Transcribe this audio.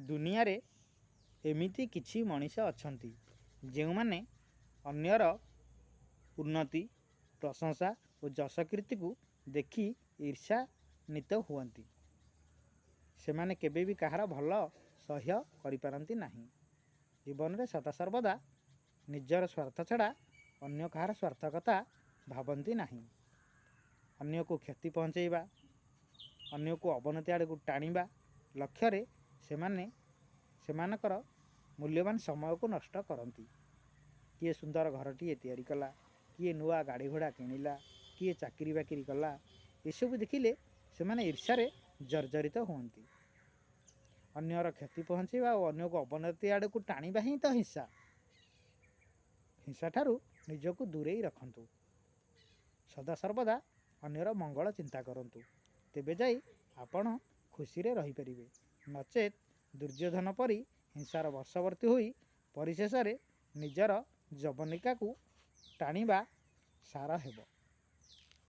ଦୁନିଆରେ ଏମିତି କିଛି ମଣିଷ ଅଛନ୍ତି, ଯେଉଁମାନେ ଅନ୍ୟର ଉନ୍ନତି, ପ୍ରଶଂସା ଓ ଯଶକୀର୍ତ୍ତିକୁ ଦେଖି ଈର୍ଷାନ୍ୱିତ ହୁଅନ୍ତି। ସେମାନେ କେବେ ବି କାହାର ଭଲ ସହ୍ୟ କରିପାରନ୍ତି ନାହିଁ। ଜୀବନରେ ସଦାସର୍ବଦା ନିଜର ସ୍ୱାର୍ଥ ଛଡ଼ା ଅନ୍ୟ କାହାର ସ୍ୱାର୍ଥ କଥା ଭାବନ୍ତି ନାହିଁ। ଅନ୍ୟକୁ କ୍ଷତି ପହଞ୍ଚାଇବା, ଅନ୍ୟକୁ ଅବନତି ଆଡ଼କୁ ଟାଣିବା ଲକ୍ଷ୍ୟରେ ସେମାନେ ସେମାନଙ୍କର ମୂଲ୍ୟବାନ ସମୟକୁ ନଷ୍ଟ କରନ୍ତି। କିଏ ସୁନ୍ଦର ଘରଟିଏ ତିଆରି କଲା, କିଏ ନୂଆ ଗାଡ଼ି ଘୋଡ଼ା କିଣିଲା, କିଏ ଚାକିରି ବାକିରି କଲା, ଏସବୁ ଦେଖିଲେ ସେମାନେ ଈର୍ଷାରେ ଜର୍ଜରିତ ହୁଅନ୍ତି। ଅନ୍ୟର କ୍ଷତି ପହଞ୍ଚାଇବା ଓ ଅନ୍ୟକୁ ଅବନତି ଆଡ଼କୁ ଟାଣିବା ହିଁ ତ ହିଂସା। ହିଂସାଠାରୁ ନିଜକୁ ଦୂରେଇ ରଖନ୍ତୁ। ସଦାସର୍ବଦା ଅନ୍ୟର ମଙ୍ଗଳ ଚିନ୍ତା କରନ୍ତୁ, ତେବେ ଯାଇ ଆପଣ ଖୁସିରେ ରହିପାରିବେ। ନଚେତ୍ ଦୁର୍ଯ୍ୟୋଧନ ପରି ହିଂସାର ବଶବର୍ତ୍ତୀ ହୋଇ ପରିଶେଷରେ ନିଜର ଯବନିକାକୁ ଟାଣିବା ସାର ହେବ।